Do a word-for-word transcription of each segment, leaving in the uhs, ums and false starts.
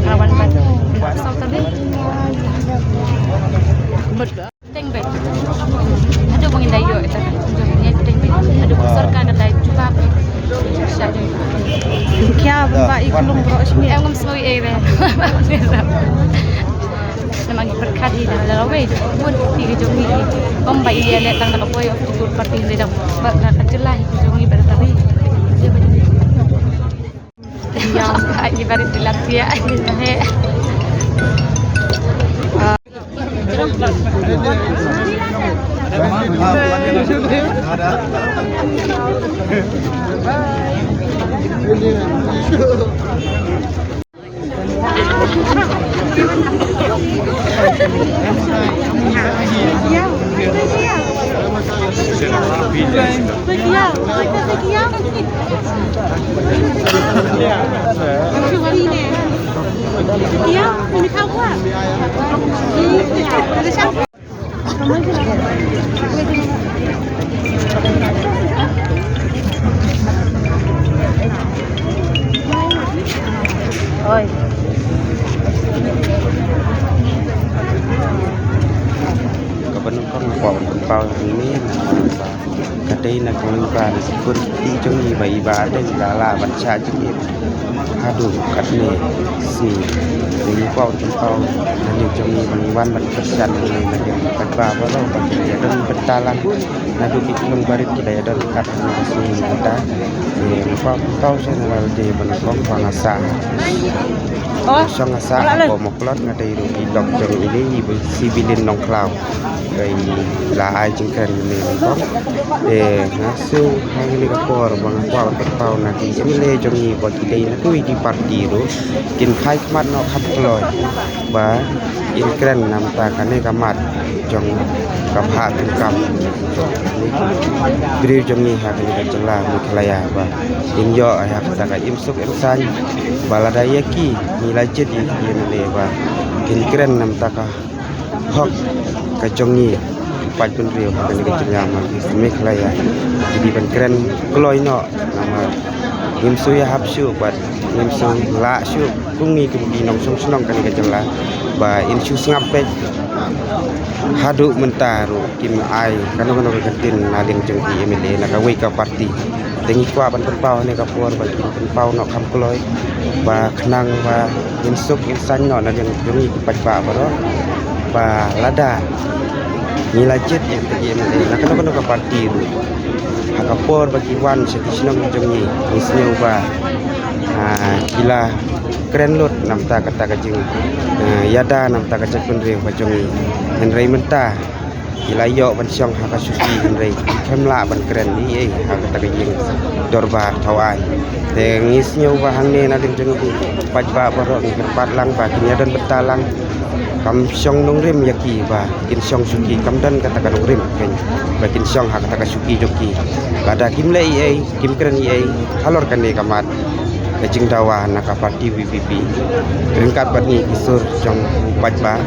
Awan ban. Teng bad. Haduh ba ngin da ïoh ita. Ngin teng bad. Haduh ba sorkar ka da jubab. Sha jubab. Kya ba i kulung bro sini. Em ngam sngew ei re. Namar ngi pyrkhat hi da la wei. Bun ti ka jong ngi. Ym ba i leh tang da ka poi of the party le da. Ba ka jylla hi ka jong ngi ba da tabi. Ïa, ngi barit dilat pia. He. Oi. Kaba nyngkong nga kwah ban pynpaw hangne namar ba ka dei na ka lyngba na ka kur ti jong ngi ba i Bah Ardent i la lah ban shah jingim haduh katne sngi. Te ngi kwah ban pynpaw na liang jong ngi ba ngi wan ban kyrshan hangne na liang ki paidbah baroh ba kin ïa don bynta lang. Naduh ki khyllung barit ki la ïa don kat ha kane ka sngi mynta. Te nga kwah pynpaw sha na lade ba nyngkong ba nga sah. Shong nga sah ha Mawklot, nga dei ruh i lok jong ine i civilian Nongkhlaw. Ka i la ai jingkren mynne nyngkong. Te nga sngew ha kane ka por ba nga kwah ban pynpaw na ki M L A jong ngi ba ki dei na kiwei ki party ruh kin phai khmat noh kham kloi ba in kren na bynta kane ka mat jong ka bhah tyngkam briew jong ngi ha kane ka jylla Meghalaya ba in ïoh ha kata ka im suk im saiñ ba lada ïa ki ngi la jied ïa ki M L A ba kin kren na bynta ka hok ka jong ngi paidbynriew ha kane ka jylla Meghalaya. Ki dei ban kren kloi noh namar ngim shu ïahap shuh bad ngim shu lah shuh kum ngi kum ki nongshong shnong kane ka jylla ba in shu sngap beit. Haduh mynta ruh kim ai kano kano ka ktien na liang jong ki M L A na kawei ka party. Te ngi kwah ban pynpaw ha kane ka por ba kin pynpaw noh kham kloi ba khnang ba in suk in saiñ noh na liang jong ngi ki paidbah baroh ba lada ngi la jied ïa ki M L A na kano kano ka party ruh ha ka por ba ki wan sha ki shnong jong ngi, ngi sngew ba, ah, ki la kren lut na bynta kata ka jing, ah, ïada na bynta ka jaitbynriew ka jong ngi. Hynrei mynta ki la ïoh ban shong ha ka shuki hynrei kim lah ban kren ei ei ha kata ka ïing dorbar thaw aiñ. Te ngi sngew ba hangne na liang jong ngi ki paidbah baroh ngi kyrpad lang ba kin ïa don bynta lang. Kam shong nongrim ïa ki ba kin shong shuki, kam don kata ka nongrim kein ba kin shong ha kata ka shuki jong ki. Lada kim leh ei ei, kim kren ei ei halor kane ka mat ka jingdawa na ka party V P P ryngkat bad ngi ki sur jong u paidbah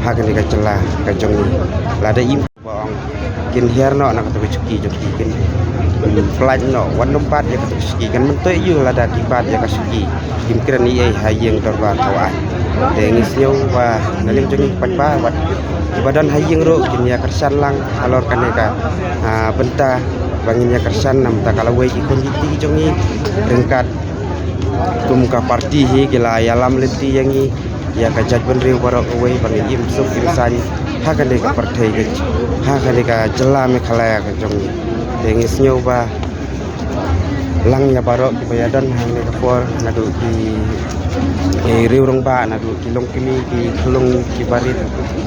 ha kane ka jylla ka jong ngi. Lada im ba ong kin hiar noh na kata ka shuki jong ki, kin pyllait noh, wat nym bat ïa kata ka shuki, kan myntoi ïa u lada ki bat ïa ka shuki. Kim kren ei ei ha ïing dorbar thaw aiñ. Te ngi sngew ba na liang jong ngi ki paidbah wat kiba don ha ïing ruh kin ïa kyrshan lang halor kane ka, ah, bynta ba ngin ïa kyrshan na bynta ka lawei ki khun ki kti jong ngi ryngkat kum ka party hi ki la ïalam lynti ïa ngi ïa ka jaitbynriew baroh kawei ba ngin im suk im saiñ ha kane ka pyrthei ka, ha kane ka jylla Meghalaya ka jong ngi. Te ngi sngew ba lang ïa baroh kiba ïa don hangne ka por, naduh ki, eh, riew rangbah, naduh ki longkmie, ki khyllung, ki barit,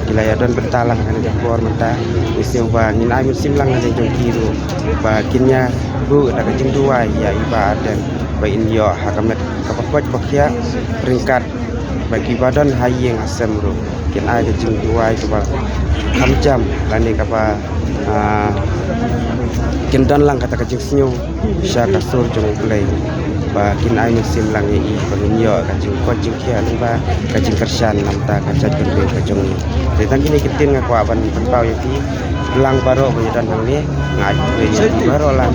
ki la ïa don bynta lang hangne ka por mynta. Ngi sngew ba ngin ai mynsiem lang na liang jong ki ruh ba kin ïa buh da ka jingduwai ïa i Bah Ardent ba in ïoh ha ka met kaba koit ba khiah ryngkat ba kiba don ha ïing ha sem ruh kin ai ka jingduwai kaba kham jam lane kaba, ah, kin don lang kata ka jingsngew sha ka sur jong U Blei ba kin ai mynsiem lang ïa i ba ngin ïoh ka jingkoit jingkhiah lyngba ka jingkyrshan na bynta ka jaitbynriew ka jong ngi. Te tang kine ki ktien nga kwah ban pynpaw ïa phi lang baroh ba ïa don hangne, nga ai khublei ïa phi baroh lang.